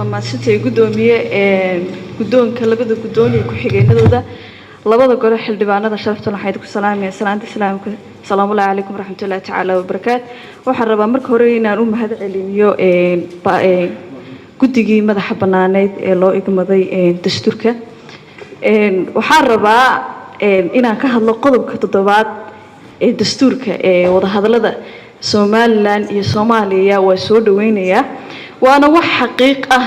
Waa mahadsantahay, guddoomiye. Guddoonka, labada guddoon iyo ku-xigeenadooda, labada gole, xildhibaanada sharaftan, waxaan idinku salaamaya salaanta islaamka: asalaamu calaykum waraxmatullahi tacaala wabarakaat. Waxaan rabaa marka hore inaan u mahad celiniyo guddigii madaxa banaaneyd ee loo igmaday dastuurka. Waxaan rabaa inaan ka hadlo qodobka toddobaad ee dastuurka ee wadahadallada Somaliland iyo Soomaaliya. Waa soo dhaweynayaa, waana wax xaqiiq ah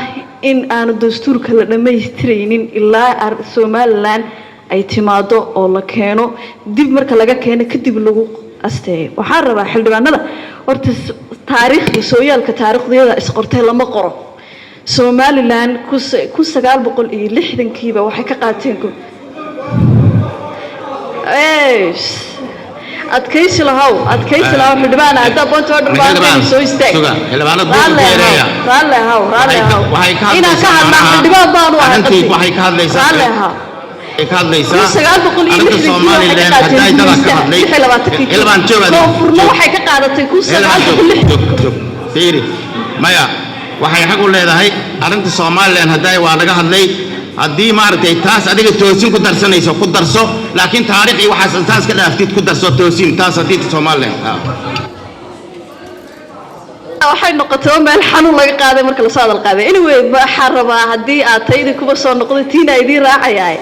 in aanu dastuurka la dhammaystiraynin ilaa Somaliland ay timaado oo la keeno. Dib marka laga keeno kadib lagu asteeyo. Waxaan rabaa xildhibaanada, horta taariikhda sooyaalka, taariikhdayada isqortay lama qoro. Somaliland 1960-kiiba waxay ka qaateen. Adkaysi lahow, adkaysi lahow, xildhibaan. Haddaa point order baan soo istaag. Xildhibaanad buuqa ku yareeya. Raalli ahaw, raalli ahaw. Waxay ka Inaan ka hadlaa, xildhibaan baanu ahay. Arrintii waxay ka hadlaysaa Raalli ahaw. Waxay ka hadlaysaa 1960-kii arrinta waxay ka Somaliland qaateen hadday dada ka gumaystaha hadlay. 26-kii. Xildhibaan, joog adiga. Koonfurna Joog. waxay ka qaadatay kun sagaal Xildhibaan, boqol joog, lix joog, joog. Fiiri, maya, waxay xaq u leedahay arrinta Somaliland hadday waa laga hadlay. Haddii maaragtay taas adiga toosin ku darsanayso, ku darso, laakiin taariikh iyo waxaas taas ka dhaaftid, ku darso toosin taas haddii Somaliland. Waxay noqotay meel xanuun laga qaaday marka lasoo hadal qaaday. Anyway, waxaan rabaa haddii aad taydii kuba soo noqday, tiina idiin raacayaa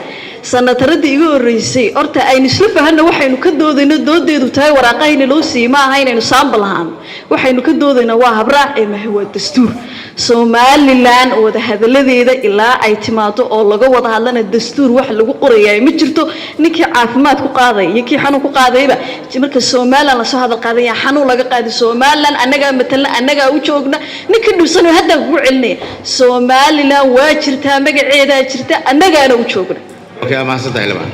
sanataradii igu horreysay. Horta aynu isla fahanno waxaynu ka doodayno. Doodeedu tahay waraaqahayna loo siiyey, ma aha inaynu saambal ahaano. Waxaynu ka doodayna waa habraac ee maha waa dastuur. Somaliland wadahadaladeeda ilaa ay timaado oo laga wada hadlana, dastuur wax lagu qorayaa ma jirto. Ninkii caafimaad ku qaaday iyo kii xanuun ku qaadayba, marka Somaliland lasoo hadal qaadaya, xanuun laga qaaday. Somaliland annagaa matalna, annagaa u joogna. Ninka dhibsano haddaan kugu celinaya, Somaliland waa jirtaa, magaceedaa jirta, annagaana u joogna. Okay, mahadsantahay, xildhibaan.